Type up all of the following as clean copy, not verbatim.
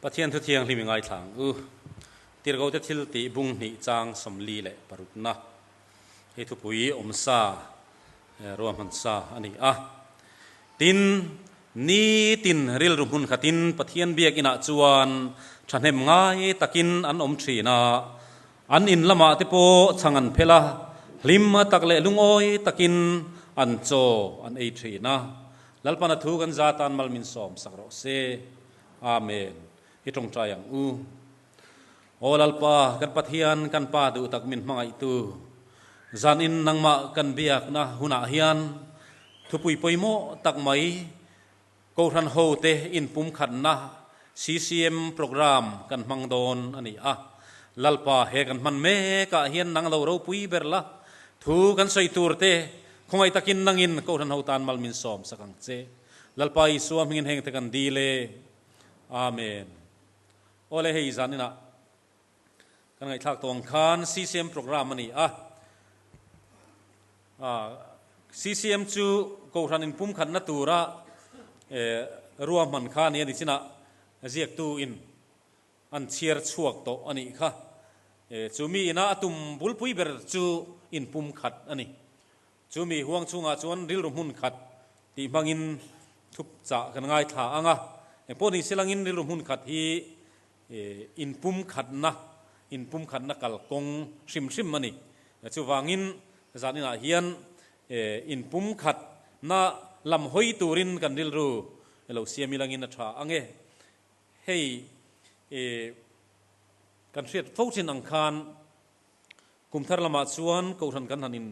Pathian thu thianghlim i ngaithla ang u. Tirhkohte thil tih bung hnih chang 46na hi thupui awmsa ruahman sa a ni a. Tin, nitin rilru hmun khatin Pathian biakinah chuan thahnem ngai takin an awm thin a, an in lamah te pawh chhang an phel a, hlim tak leh lungawi takin an chaw an ei thin a. Lalpana thu kan za tan mal min sawm sak rawh se. Amen. I tawngtai ang u. Aw Lalpa, kan Pathian, kan Pa duh tak min hmangaihtu, zanin nangmah kan biakna hunah hian thupui pawimawh tak mai Kohhran hote inpumkhatna CCM program kan hmang dawn a ni a. Lalpa, he kan hman mekah hian nang lo ropui ber la, thu kan sawi tur te khawngaih takin nangin Kohhran ho tan mal min sawm sak ang che. Lalpa Isua hmingin heng te kan dil e. Amen. Awle hei zaninah kan ngaihthlak tawh ang khan CCM program a ni a. CCM chu Kohhran inpumkhatna tura ruahman kha a ni a ni chinah ziaktu in an chhiar chhuak tawh a nih kha. Chu mi ina a tum bulpui ber chu inpumkhat a ni. Chu mi huang chhungah chuan rilru hmun khat tih hmangin thup chah kan ngaithla ang a, engpawh ni silangin rilru hmun khat hi inpumkhatna, inpumkhatna kalkawng hrim hrim a ni. Chuvangin zaninah hian inpumkhatna lam hawi turin kan rilru lo siam ilangin a tha ang e. Hei kan hriat fo thin ang khan Kum thar lamah chuan Kohhran kan han in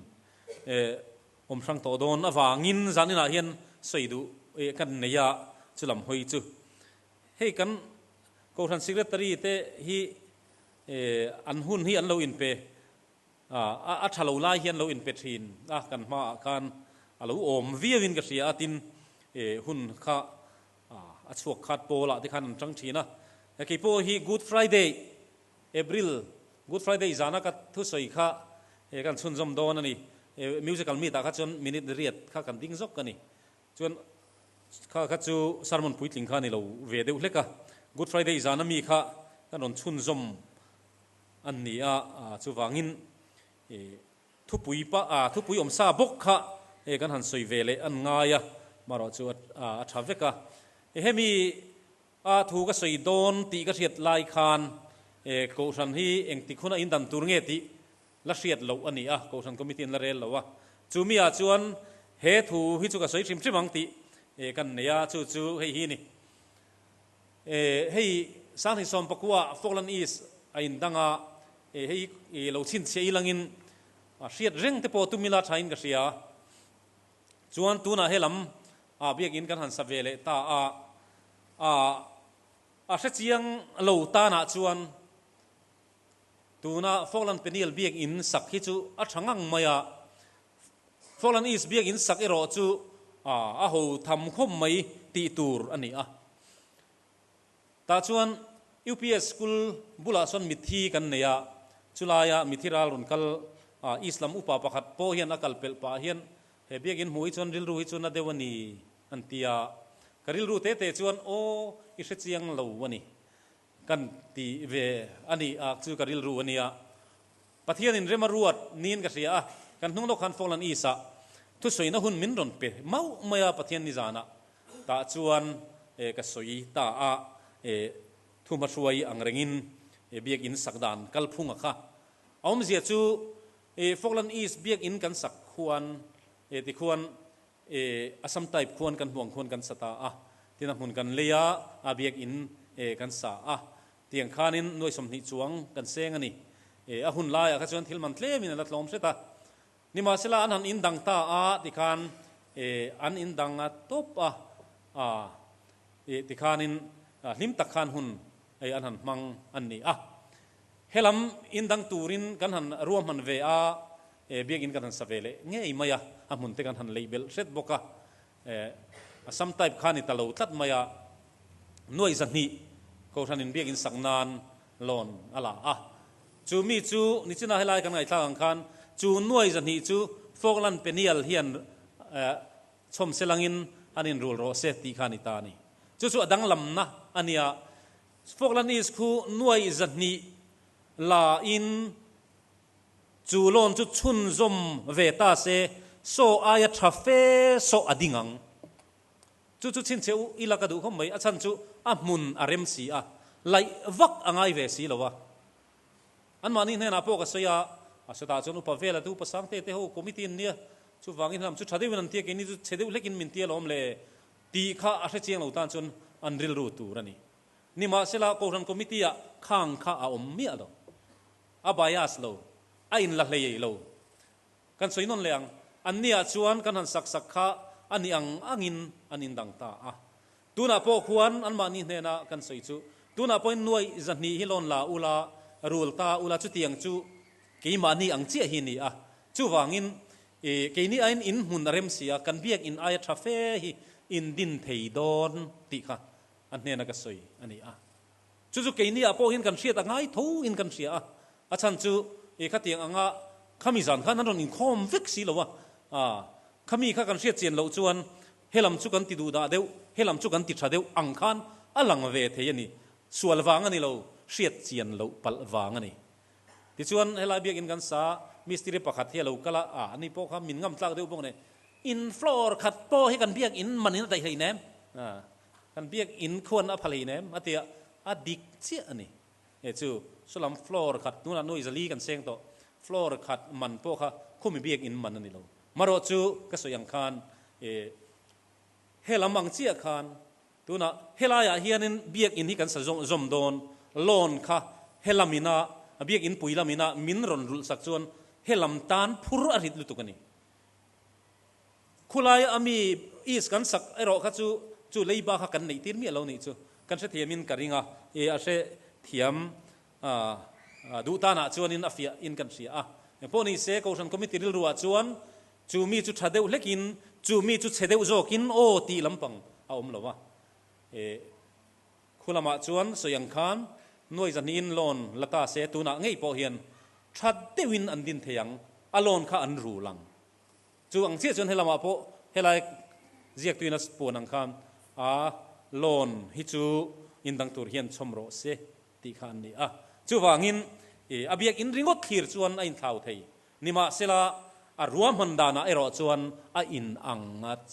awm hrang tawh dawn avangin zaninah hian sawi duh kan nei a, chu lam hawi chu. Hei kan Kohhran Secretary te hi an hun hi an lo inpe a, a tha lo lai hi an lo inpe thin a, kan hmaah khan a lo awm viauin ka hria a, tin hun kha a chhuak khat pawlah te khan an tang thin a. Keipawh hi Good Friday April, Good Friday zana ka thusawi kha he kan chhunzawm dawn a ni. Musical meet ah kha chuan minute riat kha kan ding zawk a ni. Chuan kha kha chu sermon puitling kha a ni lo ve deuh hlek a. Good Friday zana mi kha kan rawn chhunzawm a ni a, chuvangin thupui pa thupui awmsa bawk kha he kan han sawi ve leh an ngai a, marawh chu a tha vek a. Hemi A thu ka sawi dawn tih ka hriat lai khan Kohhran hi engtik huna indan tur nge tih la hriat loh a ni a, Kohhran Committee an la rel lo a. Chu mi ah chuan he thu hi chu ka sawi hrim hrim ang tih kan nei a, chu chu hei hi a ni. Hei Sanghnih Sawmpakua Falkland East a indang a, hei lo chhinchhiah ilangin hriat reng te pawh tum ila thain ka hria. Chuan tunah helam ah biakin kan han sa ve leh ta a, a a hrechiang lo tanah chuan tuna Falkland Peniel biakin sak hi chu a tha ngang mai a, Falkland East biakin sak erawh chu a a ho tham khawm mai tih tur a ni a. Tah chuan UPS School bulah sawn mitthi kan nei a, chulaia mitthi ral rawn kal East lam upa pakhat pawh hian a kal pelh pah hian He biakinn hmuh hi chuan rilru hi chu na deuh a ni, an ti a. Ka rilru te te chuan, Aw, i hre chiang lo a ni, kan ti ve a ni a, chu ka rilru a nia. Pathianin rem a ruat niin ka hria a, kan hnung lawk khan Fallen East-ah thusawiina hun min rawn pe mauh mai a, Pathian nizanah tah chuan ka sawi ta a, thu hmahruai ang rengin biakinn sak dan kalphunga kha a awmzia chu E Falkland East biakinn kan sak khuan e ti khuan e Assam type khuan kan hmuang khuan kan sa ta a, tin a hmun kan lei a, a biakinn e kan sa a, tiang khanin nuai 20 chuang kan seng a ni. E a hun laiah kha chuan thil man tlemin a la tlawm hret a, nimahsela an han indang ta a tikhan e an indang a tawp a, a e tikhanin hlim tak khan hun e an han hmang an ni a. Helam indang turin kan han ruahman ve a, biakinn kan han sa ve leh ngei mai a, a hmun te kan han lei belh hret bawk a, Assam type kha ni ta lo tlat mai a, nuai 200 Kohhranin biakinn sak nan loan a la a, chu mi chu nichina helai kan ngaihthlak ang khan chu nuai 200 chu Falkland Peniel hian chhawm selangin an inrul rawh se tih kha a ni ta a ni. Chu chu a danglamna a nia. Falkland East khu nuai 200 la in chu loan chu chhunzawm ve ta se, saw aia tha fe saw a ding ang. Chu chu chhinchhe u ila ka duh khawp mai, a chhan chu a hmun a rem si a, laih vak a ngai ve si lo a. Anmahni hnenah pawh ka sawi a, a sawtah chuan upa vela te upa Sangte te ho committee an nia, chuvangin helam chu tha deuhin an tia keini chu chhe deuh hlekin min tia lawm le tih kha a hrechiang lo tan chuan an rilru tur a ni. Nimahsela Kohhran committee ah khang kha a awm miah lo, a bias lo, a inla hlei lo. Kan sawi nawn leh ang, anniah chuan kan han sak sak kha a ni ang angin an indang ta a. Tunah pawh khuan anmahni hnena kan sawi chu, tunah pawhin nuai 200 hi lawn la ula, rul ta ula chutiang chu keimahni ang chiah hi a ni a. Chuvangin keini aiin in hmun a rem si a, kan biak in aia tha fe hi in din thei dawn tih kha a hnena ka sawi a ni a. Chu chu keiniah pawh hian kan hriat a ngai tho in kan hria a, a chhan chu khatiang anga khami zan khan an rawn inkhawm vek si lo a, khami kha kan hriat chian loh chuan Helam chu kan ti duh dah deuh, helam chu kan ti tha deuh ang khan a lang ve thei a ni. Sual vang a ni lo, hriat chian loh palh vang a ni. Tichuan, helai biakinn kan sa, mistiri pakhat hi a lo kal a, a ni pawh kha min ngam tlak deuh bawk nen, in floor khat pawh hi kan biakinn manin a daih hlei nem, kan biakinn khuan a pha hlei nem a ti a, a dik chiah a ni. He chu sawlam floor khat tunah nuai zali kan seng tawh, floor khat man pawh kha khumi biakinn man a ni lo. Marawh chu ka sawi ang khan e helam ang chiah khan tunah helaiah hianin biakinn hi kan sa zawm dawn, loan kha helam ina biakinn pui lam ina min rawn rulh sak chuan helam tan phur a rit lutuk a ni. Khulai a mi is kan sak erawh kha chu chu leiba kha kan neih tir miah lo nih chu kan hrethiamin ka ring a, e a hrethiam duh tanah chuanin a fiah in kan hria a. Engpawh ni se Kohhran Committee rilruah chuan chu mi chu tha deuh hlekin chu mi chu chhe deuh zawkin aw tih lampang a awm lo a. Khu lamah chuan sawi ang khan nuai 200in loan la ta se tunah ngei pawh hian tha deuhin an din thei ang, a loan kha an rul ang. Chu ang chiah chuan helamah pawh helai ziaktuina puan ang khan a loan hi chu indang tur hian chhawm rawh se tih kha an ni a. Chuvangin a biakinn ringawt thlir chuan a inthlau thei. Nimahsela a ruahman danah erawh chuan a inang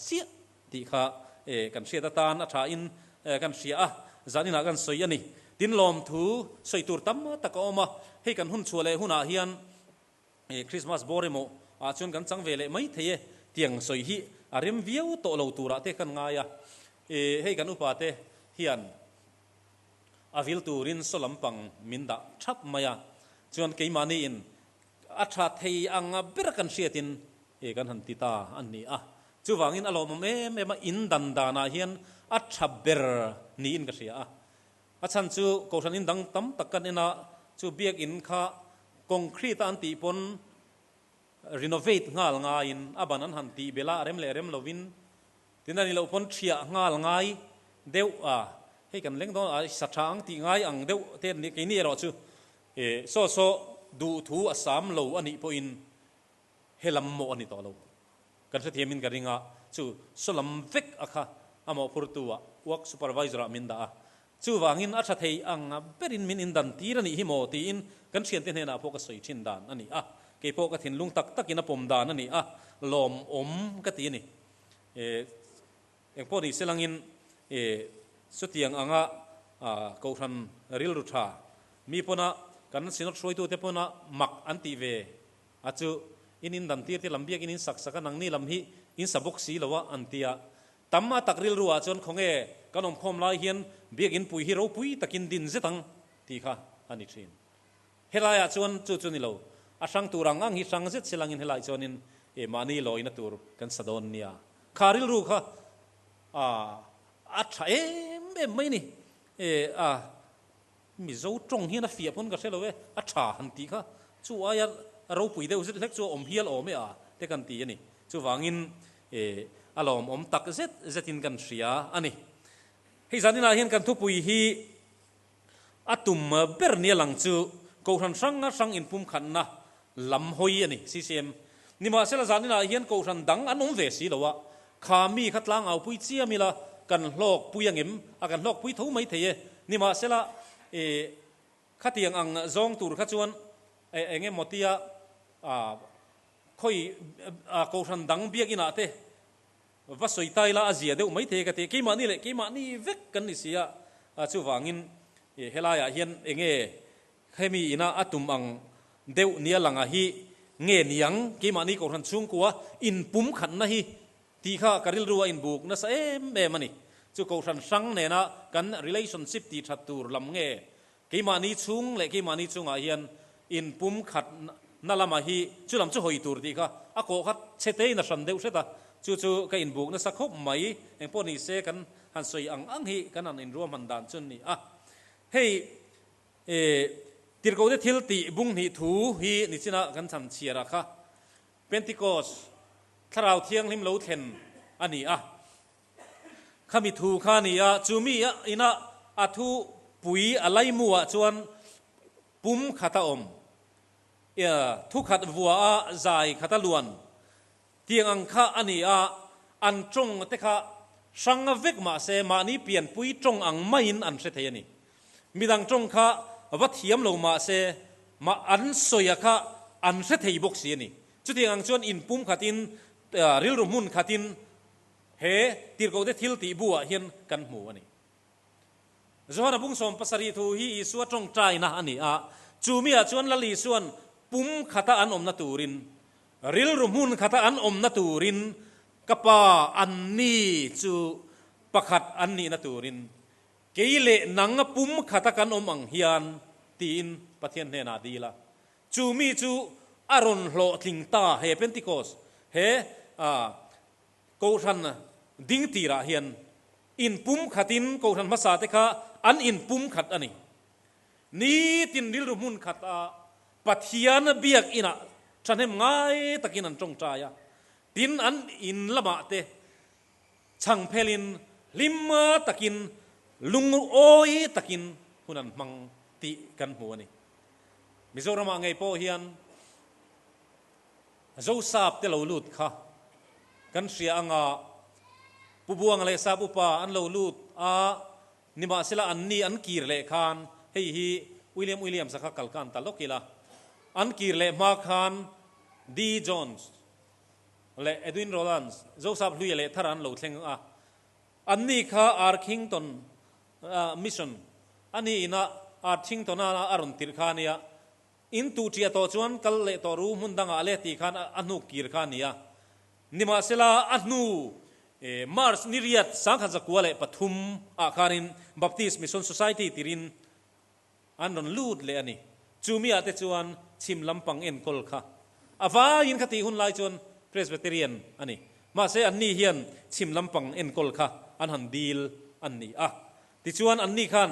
chiah tih kha kan hriat atan a thain kan hria a, zaninah kan sawi a ni. Tin lawmthu sawi tur tam tak a awm a, hei kan hun chhuah leh hunah hian Christmas bawr emaw ah chuan kan chang ve leh mai thei e, tiang sawi hi a rem viau tawh lo turah te kan ngai a, hei kan upa te hian a vil turin saw lampang min dah thap mai a, chuan keimahni in a tha thei ang ber kan hriatin kan han ti ta a ni a, chuvangin a lawmawm em em a, in dan danah hian a tha ber niin ka hria a. A chhan chu Kohhran in dang tam tak kan en a, chu biakinn kha concrete a an tih pawn renovate nghal ngaiin a ban an han tih belh a, a rem leh rem lovin tin a ni loh pawn thiah nghal ngai deuh a, hei kan leng dawn a, sa tha ang tih ngai ang deuh te an ni, keini erawh chu saw saw duhthu a sam lo a nih pawhin helam mawh a ni tawh lo. Kan hrethiamin ka ring a, chu sawlam vek a kha a mawhphurtu ah work supervisor ah min dah a, chuvangin a tha thei ang berin min indan tir a nih hi maw tiin kan thiante hnenah pawh ka sawi thin dan a ni a, kei pawh ka thinlung tak takin a pawm dan a ni a, lawmawm ka ti a ni. Engpawh ni selangin chutiang anga Kohhran rilru tha mi pawna kan Synod hruaitute pawna mak an tih ve A chu, in in dan tir te lam biak in in sak sak a, nangni lam hi in sa bawk si lo a, an ti a. Tam a tak rilru ah chuan khawnge kan awmkhawm lai hian biak in pui hi ropui takin din zet ang tih kha a ni thin. Helai ah chuan chu chu ni lo, a hrang tur ang ang hi hrang zet silangin helai chuanin e mahni lawina tur kan sa dawn nia. Kha rilru kha a a tha em em mai ni. E a. Mizo tawng hian a fiah pawn ka hre lo e, a tha han tih kha chu aia ropui deuh zet hlek chu a awm hial awm e a te kan ti a ni. Chuvangin e a lawmawm tak zet zetin kan hria a ni. Hei zaninah hian kan thupui hi a tum ber nia lang chu Kohhran hrang hrang inpumkhatna lam hawi a ni, CCM. Nimahsela zaninah hian Kohhran dang an awm ve si lo a, kha mi kha tlangau pui chiam ila kan hlawk pui angem? A kan hlawk pui tho mai thei e. Nimahsela, ih, khatiang ang zawng tur kha chuan eng emaw tia khawi kohhran dang biakinah te va sawi tai la a zia deuh mai thei ka ti. Keimahni leh keimahni vek kan ni si a, chuvangin helaiah hian enge hemi ina a tum ang deuh nia langa hi nge niang keimahni kohhran chhungkua inpumkhatna hi Tih kha ka rilru a inbuk nasa em em a ni. Chu kohhran hrang nena kan relationship tih that tur lam nge keimahni chhung leh keimahni chungah hian inpum khat na lama hi chu lam chu hawi tur tih kha a kawh kha chhe tein a hran deuh hret a, chu chu ka inbuk nasa khawp mai. Engpawh ni se kan han sawi ang ang hi kan han inruahman dan chu ni a. Hei tirhkohte thil tih bung hnih thu hi nichina kan chhan chhiarah kha Pentikos, Thlarau Thianghlim lo thlen a ni a. Khami thu kha a ni a, chu mi ina a thu pui a laimuah chuan pum khat a awm, thu khat vua a zai khat a luan tiang ang kha a ni a, an tawng te kha hrang vek mah se mahni pianpui tawng ang maiin an hre thei a ni. Midang tawng kha va thiam lo mah se, mah an sawia kha an hre thei bawk si a ni. Chutiang ang chuan inpum khatin, rilru hmun khatin he tirhkohte thil tih buah hian kan hmu a ni. Johana bung 70 thu hi Isua tawngtaina a ni a, chu miah chuan Lal Isua'n pum khata an awmna turin, rilru hmun khata an awmna turin ka Pa anni chu pakhat an nihna turin Kei leh nang a pum khata kan awm ang hian, tiin Pathian hnenah a dil a. Chu mi chu a rawn hlawhtling ta he Pentikos, he Kohhran ding tirah hian inpum khatin Kohhran hmasa te kha an inpum khat a ni. Nitin rilru hmun khat a Pathian biakinah thahnem ngai takin an tawngtai a, tin an in lamah te Chhang phelin hlim takin lungawi takin hun an hmang tih kan hmu a ni. Mizoramah ngei pawh hian Zosap te lo lut kha kan hria anga Pu Buanga leh Sap upa an lo lut a, nimahsela anni an kir leh khan hei hi William Williams-a kha kalkan ta lawk ila, an kir leh hma khan D. Jones leh Edwin Rowlands, Joseph Hluia leh Thara an lo thleng a. Anni kha Arthington Mission a ni ina Arthington-a a rawn tirh kha a nia. In tuh ṭiah tawh chuan kal leh tawh ru hmun dangah le tih khan a hnuk kir kha a ni a. Nimahsela a hnu March ni riat 1903 ah khanin Baptist Mission Society tirin An rawn lut leh a ni. Chu mi ah te chuan chhim lampang enkawl kha a vaiin kha tih hun lai chuan Presbyterian a ni. Mahse anni hian chhim lampang enkawl kha an han dil an ni a. Tichuan anni khan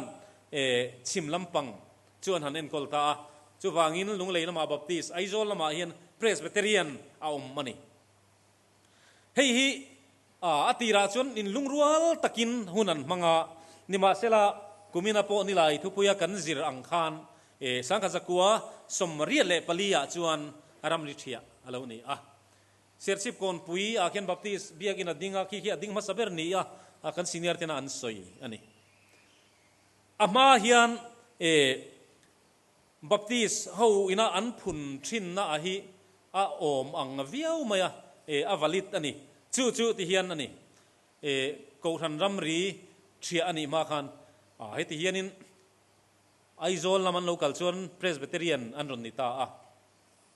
chhim lampang chu an han enkawl ta a. Chuvangin Lunglei lamah Baptist, Aizawl lamah hian Presbyterian a awm a ni. Hei hi a tirah chuan inlungrual takin hun an hmang a, nimahsela kumina pawh nilai thupuia kan zir ang khan Sangkhat 184 ah chuan ramri ṭhiah a lo ni a. Serchhip Kawnpui ah khian Baptist biakinn a ding a, khi khi a ding hmasa ber ni a kan senior tena an sawi a ni. A hma hian Baptist ho ina an phun thinna a hi a awm ang viau mai a, e a valid a ni. Chu chu ti hian a ni. E Kohhran ramri thiah a nih hma khan a heti hianin Aizawl lam an lo kal chuan Presbyterian an rawn ni ta a.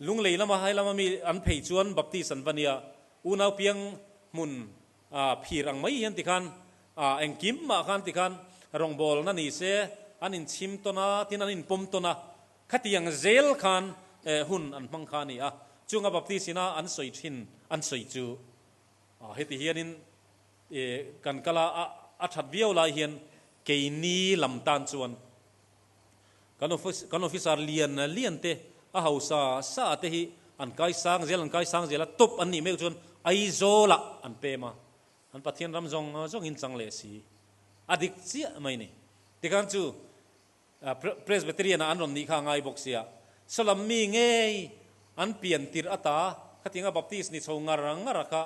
Lunglei lama hai lama mi an phei chuan Baptist an va nia. Unau piang hmun a phir ang mai hian tikhan a engkim mah khan tikhan rawngbawlna ni se an inchhim tawn a, tin an inpawm tawn a, khatiang zel khan hun an hmang kha a ni a. Chunga Baptist ina an sawi thin an sawi chu heti hianin kan kal a, a that viau lai hian keini lam tan chuan Kan office kan officer lian lian te a hausa sa te hi an kai sang zel an kai sang zel a top an nih mek chuan Aizawl ah an pem a an Pathian ram zawng zawng in chang leh si a dik chiah mai ni tikhan chu Presbyterian ah an rawn nih kha a ngai bawk sia sawlam mi ngei an pian tirh ata khatianga Baptist ni chho ngar ngar a kha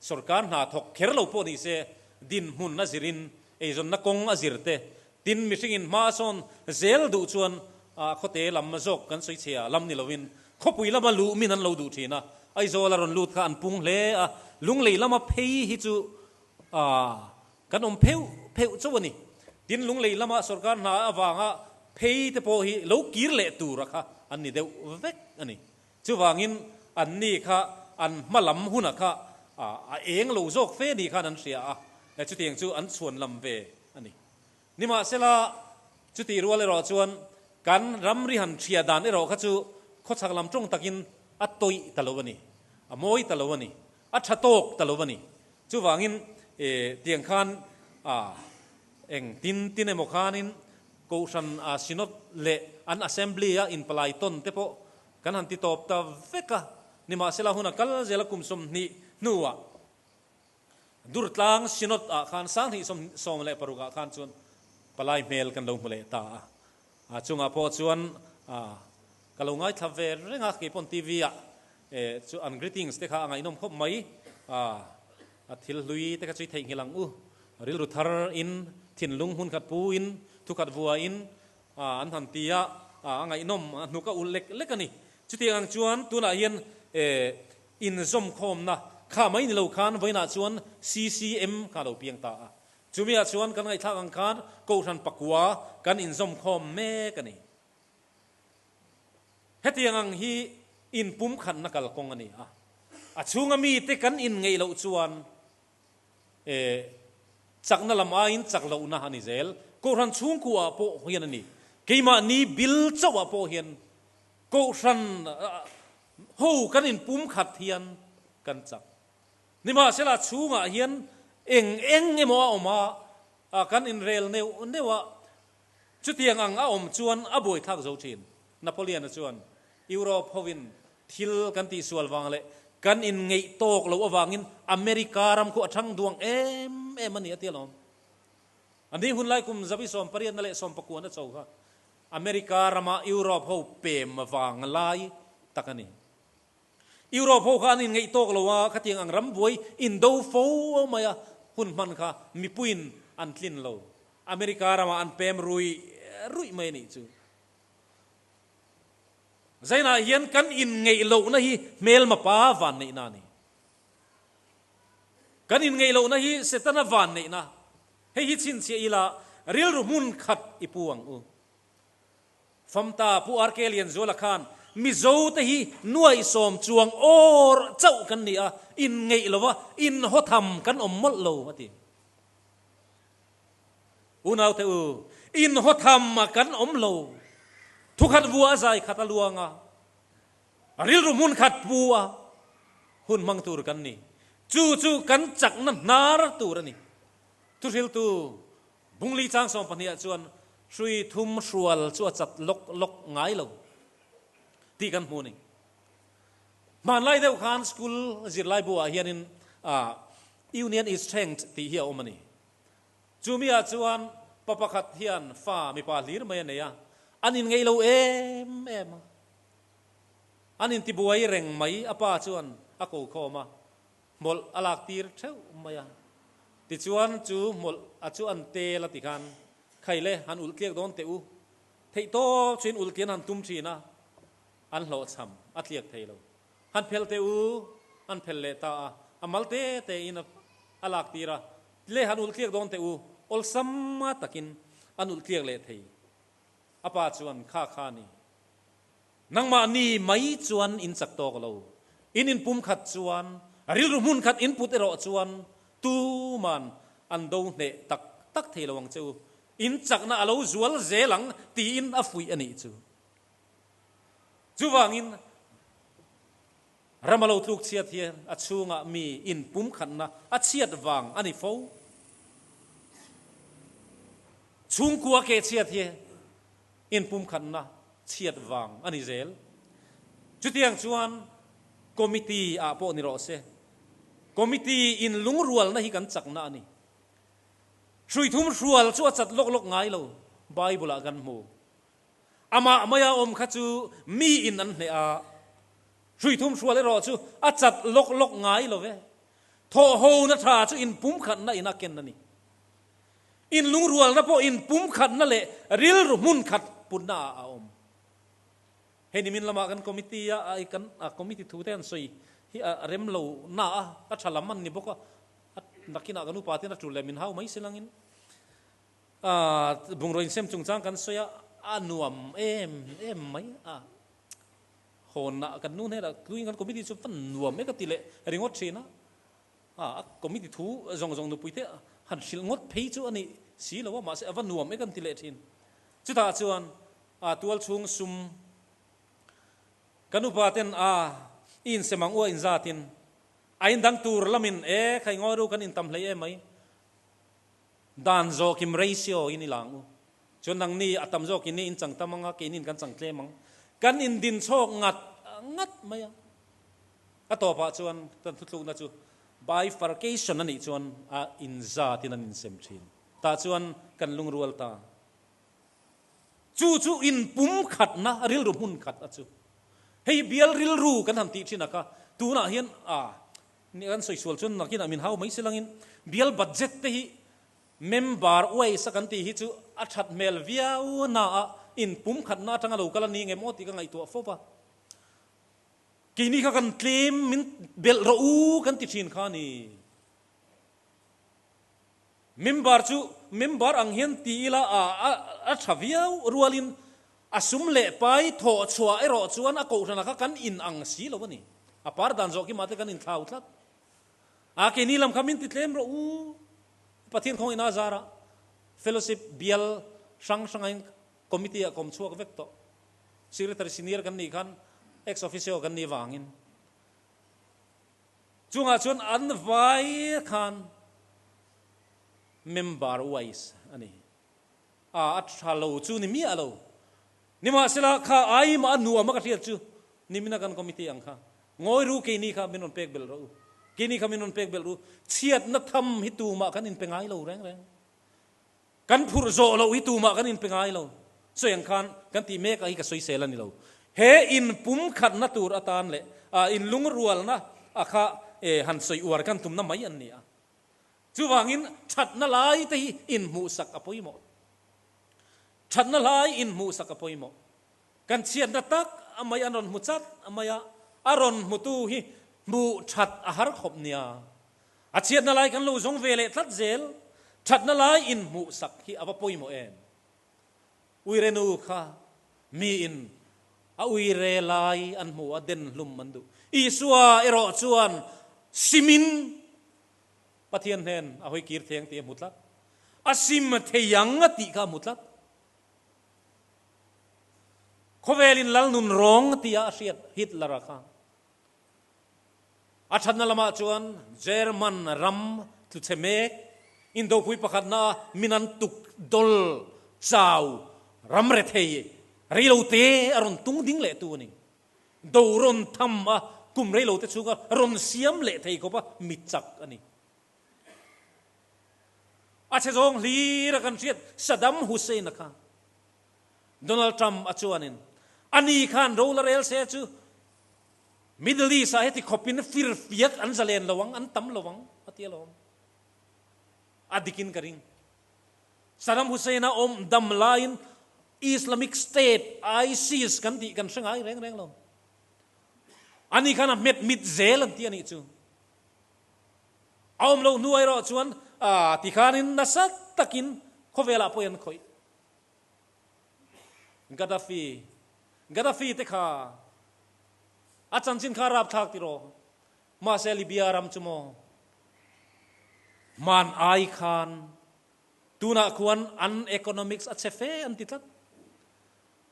sorkar hna thawk kher lo pawh ni se dinhmun a zirin eizawnna kawng a zir te. Tin, mihringin hma a sawn zel duh chuan khawte lam zawk kan sawi chhia lam ni lovin khawpui lama luh min an lo duh thin a. Aizawl a rawn lut kha an pung hle a, Lunglei lama phei hi chu kan awm pheuh pheuh chauh a ni. Tin, Lunglei lama sorkar hna avanga phei te pawh hi lo kir leh tura kha an ni deuh vek a ni. Chuvangin anni kha an hma lam hunah kha a eng lo zawk fe ni khan an hria a, chutiang chu an chhuan lam ve a ni. Nimahsela, chutih rual erawh chuan kan ramri han hria dan erawh kha chu khawchhak lam tawng takin a tawih ta lo a ni, a mawi ta lo a ni, a tha tawk ta lo a ni. Chuvangin tiang khan eng tin tin emaw khanin Kohhran Synod leh an Assembly-a inpalai tawn te pawh Kan han ti tawp ta vek a, nimahsela hun a kal zel a kum 20 hnuah Durtlang Synod ah khan 2016 ah khan chuan palai hmel kan lo hmu leh ta a, a chungah pawh chuan ka lo ngaithla ve reng a, keipawn TV ah chu an greetings te kha a ngaihnawm khawp mai, a thil hlui te kha chu i theihnghilh ang u, rilru thar in, thinlung hmun khat pu in, thukhat vua in A, an han ti a, a ngaihnawm, a hnuk a ulh lek lek a ni. Chutiang ang chuan tunah hian eh inzawmkhawmna kha mai ni lo khan vawiinah chuan CCM kha a lo piang ta a. Chumiah chuan kan ngaihthlak ang khan Kohhran pakua kan inzawmkhawm mek a ni. Hetiang ang hi inpumkhatna kalkawng a ni a. A chhunga mite kan inngeih loh chuan E, chakna lam aiin chak lohna a ni zel. Kohhran chhungkuaah pawh hian a ni. Keimahni bil chauhah pawh hian Kohhran ho kan inpumkhat hian kan chak. Nimahsela chhungah hian eng eng emaw a awm a, kan inrel neuh neuh a, chutiang ang a awm chuan a buaithlak zo thin. Napoleon-a chuan Europe hovin Thil kan tihsual vang leh kan inngeih tawk loh avangin America ram khu a thang duang em em a ni a ti alawm. A ni hun lai kum zabi sawmpariatna leh sawmpakuana cho kha America rama Europe ho pem vang lai tak a ni. Europe ho kha an inngeih tawk lo a, khatiang ang ram buai indo fo mai a hun hman kha mipuiin an tlin lo. America ramah an pem ruih ruih mai a nih chu. Zainah hian kan inngeih lohna hi hmelma pa vanneihna a ni. Kan inngeih lohna hi Setana vanneihna. Hei hi chhinchhiah ila rilru hmun khat i pu ang u. Famta Pu RK Lianzuala khan Mizo te hi nuaihsawm chuang awr chauh kan ni a, inngeih lova inhawtham kan awm mawlh lo a ti. Unaute u, inhawtham a kan awm lo. Thukhat vua a zai khat a luang a, rilru hmun khat pu a hun hmang tur kan ni. Chu chu kan chakna hnar tur a ni. Thuhriltu Bungli chang 12 ah chuan hrui thum hrual chu a chat lawk lawk ngai lo tih kan hmu a ni. Hmanlai deuh khan school zirlaibu ah hianin Union is strength tih hi a awm a ni. Chumi ah chuan pa pakhat hian fa mipa hlir mai a nei a, an inngeih lo em em a. An intibuai reng mai, a pa chuan a ko khawm a, hmawlh a lak tir theuh mai a. Tichuan chu hmawlh a chu an tel a ti khan, Khai le, han ulh tliak dawn teh u. Theih tawp chuin ulh tlian han tum thin a, an hlawhchham a tliak thei lo. Han phelh teh u, an phelh leh ta a, a mal te te in a lak tir a, le han ulh tliak dawn teh u, awlsam a takin an ulh tliak leh thei. A pa chuan, Kha kha ni, nangmah ni mai chuan in chak tawk lo, in inpum khat chuan, rilru hmun khat in put erawh chuan tuman an do hneh tak tak thei lo ang che u, in chakna a lo zual zel ang tiin a fuih a nih chu. Chuvangin, ram a lo tluk chhiat hian a chhungah mi inpumkhatna a chhiat vang a ni fo. Chhungkua ke chhiat hi inpumkhatna chhiat vang a ni zel. Chutiang chuan committee ah pawh ni rawh se, committee in lungrualna hi kan chakna a ni. Hruithum hrual chu a chat lawk lawk ngai lo, Bible ah kan hmu. Amah maia awm kha chu miin an hneh a, hruithum hrual erawh chu a chat lawk lawk ngai lo ve. Thawhhona tha chu inpumkhatna in a ken a ni. Inlungrualna pawh inpumkhatna leh rilru hmun khat putna ah a awm. Hei nimin lamah kan committee a kan committee thu te an sawi hi a rem lo na a, a tha lam an ni bawk a, nakinah kan upa ten a tul leh min hau mai si langin bungraw insem chungchang kan sawi a, a nuam em em mai a. Hawnna kan nu hnenah tluin kan committee chu va nuam e ka ti leh ringawt thin a, a committee thu zawng zawng nupui te han hrilh ngawt phei chu a ni si lo a, mahse a va nuam e kan ti leh thin. Chutah chuan a tual chhung sum kan upa ten a i insem ang u a inzatin a indang tur lamin e khai ngawi ru kan intam hlei em mai. Dan zawkim ratio in i la ang u. Chuan nangni a tam zawkin ni in chang tam ang a, keinin kan chang tlem ang. Kan indin chhawk ngat ngat mai a. A tawpah chuan kan thuthlukna chu bifurcation a nih chuan a inzatin an insem thin. Tah chuan kan lungrual ta. Chu chu inpumkhatna, rilru hmun khat a chu. Hei bial rilru kan han tih thin a kha, tunah hian a Ni kan sawi sual chuan nakinah min hau mai silangin bial budget te hi member ways a kan tih hi chu a that hmel viau na a inpumkhatna atanga lo kal a ni nge maw tih ka ngaihtuah fawp a. Keini kha kan tlem min belh rawh u kan ti thin kha a ni. Member chu member ang hian ti ila a a tha viau rualin a sum leh pai thawh chhuah erawh chuan a kohhranah kha kan in ang si lo a ni. A par dan zawh kimah te kan inthlau tlat. A keini lam kha min ti tlem rawh u. Pathian khawng ina zara fellowship bial hrang hranga in committee ah kawm chhuak vek tawh. Secretary senior kan nih khan ex officio kan nih vangin. Chungah chuan an vai khan member wise a ni. A a tha lo chu ni miah lo. Nimahsela kha ai mah a nuam a ka hriat chu nimina kan committee ang kha ngawi ru keini kha min rawn pek belh rawh u. Keini kha min rawn pek belh ru. Chhiatna tham hi tumah kan inpe ngai lo reng reng. Kan phurh zawh loh hi tumah kan inpe ngai lo. Sawi ang khan kan tih mek ah hi ka sawisel a ni lo. He inpum khatna tur atan leh inlungrualna a kha han sawi uar kan tumna mai an ni a. Chuvangin thatna lai te hi inhmuhsak a pawimawh. Thatna lai inhmuhsak a pawimawh. Kan chhiatna tak a mai an rawn hmu chat a mai a, a rawn hmutu hi hmuh that a har khawp nia. A chhiatna lai kan lo zawng ve leh tlat zel, thatna lai inhmuhsak hi a va pawimawh em? Uirenu kha miin a uire lai an hmu a, den hlum an duh. Isua erawh chuan simin Pathian hnen a hawi kir theng tih a hmu tlat. A sim thei ang a tih kha a hmu tlat. Khawvelin lal nun rawng tia a hriat Hitler-a kha. A thatna lamah chuan German ram tlu chhe mek, indopui pakhatna min an tuk dawl chau ram rethei reilote a rawn tung ding leh tu a ni. Do rawn tham a kum reilote chhunga rawn siam leh thei khawpa mi chak a ni. A chhe zawng hlir a kan hriat Saddam Hussein-a kha Donald Trump a chuanin ani khan ro la rel se chu Middle East ah heti khawpin firfiak an zalen lo ang, an tam lo ang, a ti alawm. A dikin ka ring. Saddam Hussein-a awm dam laiin Islamic State, ISIS, kan tih kan hre ngai reng reng lo. Ani khan a hmet mit zel an ti a nih chu. A awm loh hnu erawh chuan tikhanin nasa takin khawvelah pawh an khawih. Gaddafi, Gaddafi te kha a chanchin kha rapthlak tiraw? Mahse Libya ram chu maw hman ai khan tunah khuan an economics a chhe fe an ti tlat.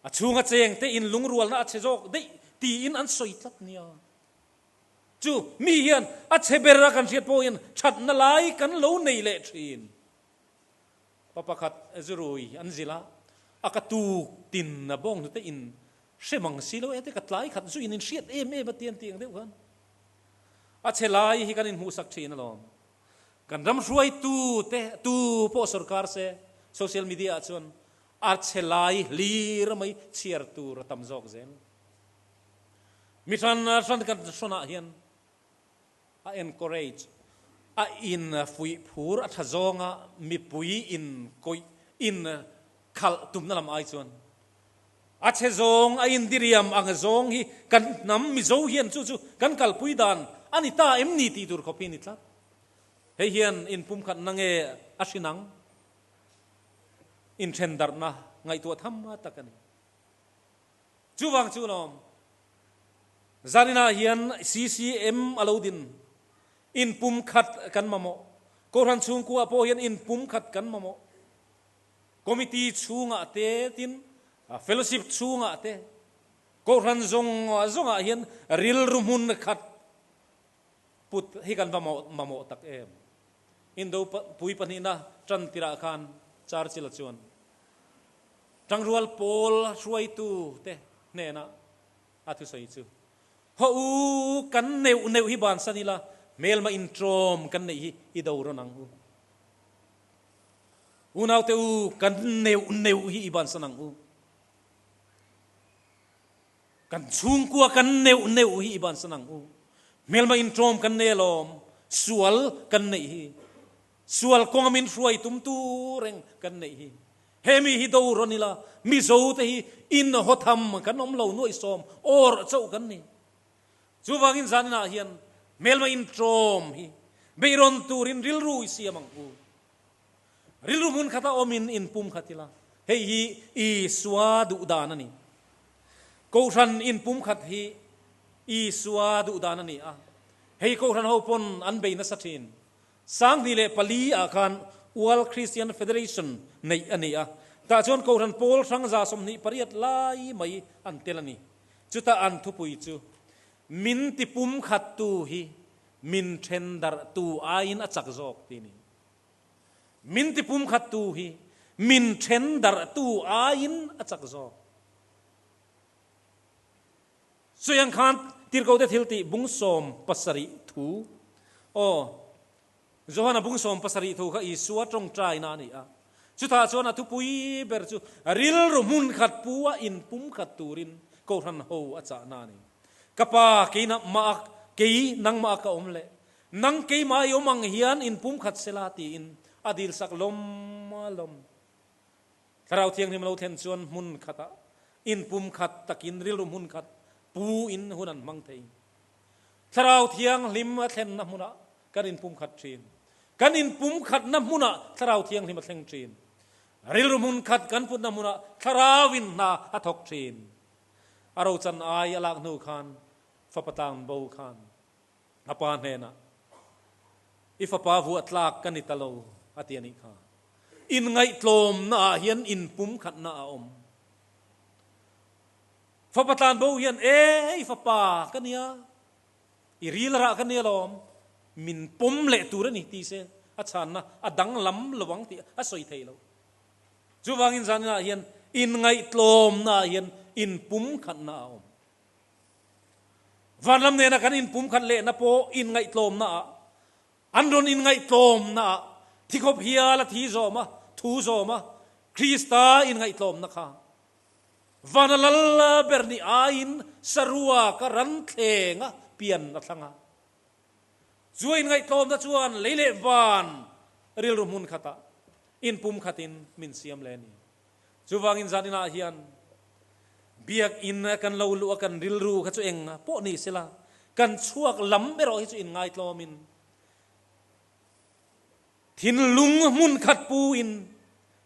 A chhunga cheng te in lungrualna a chhe zawk daih tiin an sawi tlat nia. Chu mi hian a chhe ber a kan hriat pawh hian thatna lai kan lo nei leh thin. Pa pakhat zurui an zilh a, a ka tuk tin a bawng hnute in hre mang si lo e te ka tlai khat zu in in hriat em em a ti an tih ang deuh khan a chhe lai hi kan inhmuhsak thin alawm. Kan ram hruaitu te tu pawh sorkar se social media ah chuan a chhe lai hlir mai chhiar tur a tam zawk zel. Mi hran hran kan hrawnah hian a encourage. A in fuih phur a tha zawnga mipui in kawih in khalh tumna lam ai chuan a chhe zawng a indiriam ang zawng hi kan hnam Mizo hian chu chu kan kalpui dan a ni ta em ni tih tur khawp hi a ni tlat. Hei hian inpumkhatna nge a hrin ang? Inthendarhna ngaihtuah tham tak a ni. Chuvang chu lawm, zaninah hian CCM a lo din inpumkhat kan mamawh. Kohhran chhungkua pawh hian inpumkhat kan mamawh. Committee chhungah te tin, fellowship chhungah te, Kohhran zawng zawngah hian rilru hmun khat put hi kan va mamawh tak em? Indo pui pahnihna tan tirah khan Churchill-a chuan Tangrual pawl hruaitu te hnenah a thusawi chu, Haw u, kan neuh neuh hi bansan ila, hmelma intawm kan neih hi i do rawn ang u. Unaute u, kan neuh neuh hi i bansan ang u. Kan chhungkua kan neuh neuh hi i bansan ang u. Hmelma intawm kan nei alawm, sual kan neih hi. Sual kawnga min hruai tumtu reng kan neih hi. He mi hi do rawn ila, Mizo te hi in hawtham kan awm lo nuaihsawm awr chauh kan ni. Chuvangin zaninah hian hmelma intawm hi beihrawn turin rilru i siam ang u. Rilru hmun khata awmin inpum khat ila, hei hi Isua duh dan a ni. Kohhran inpum khat hi Isua duh dan a ni a, hei Kohhran ho pawn an bei nasa thin. 2004 ah khan World Christian Federation neih a ni a, tah chuan Kohhran pawl hrang 28 lai mai an tel a ni. Chutah an thupui chu, Min tipum khattu hi min then darhtu aiin a chak zawk tih a ni. Min ti pumkhattu hi min then darhtu aiin a chak zawk. Chutiang khan Tirhkohte thil tih bung 17 thu, aw, Johana bung 17 thu kha Isua tawngtaina a ni a. Chutah chuan a thupui ber chu rilru hmun khat pu a inpumkhat turin Kohhran ho a chahna a ni. Ka pa, kei nangmah kei nangmah ka awm leh Nang keimah i awm ang hian in pumkhat sela tiin a dilsak lawm lawm. Thlarau Thianghlim lo thlen chuan hmun khatah in pumkhat takin rilru hmun khat pu in hun an hmang thei. Thlarau Thianghlim a thlenna hmunah kan in pumkhat thin. Kan in pumkhatna hmunah Thlarau Thianghlim a thleng thin. Rilru hmun khat kan putna hmunah Thlarauin hna a thawk thin. A rochan ai a lak hnu khan fapa tlang bo khan A pa hnenah, I fapa vuah tlak ka ni ta lo, a ti a nih kha. Inngaihtlawmna ah hian inpumkhatna a awm. Fapa tlanbo hian, E, i fapa ka nia, i ril rah ka nia lawm, min pawm leh tur a ni, ti se a chhanna a danglam lo ang tih a sawi thei lo. Chuvangin zaninah hian inngaihtlawmna ah hian inpumkhatna a awm. Vanlam nena kan inpumkhat lehna pawh inngaihtlawmna ah, an rawn inngaihtlawmna ah, thikhawp hial a thi zawm a, thu zawm a, Krista inngaihtlawmna kha vana lal ber ni aiin sarua ka ran thleng a pian a thlang a. Chu a inngaihtlawmna chuan lei leh van rilru hmun khatah inpumkhatin min siam leh a ni. Chuvangin zaninah hian Biakinn kan lo luh a kan rilru kha chu eng pawh ni sela, kan chhuak lam erawh hi chu inngaitlawmin, thinlung hmun khat puin,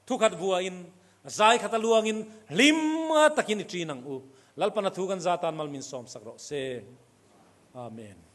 thukhat vuain, zai khat a luangin hlim takin i ṭin ang u. Lalpana thu kan za tan mal min sawmsak rawh se. Amen.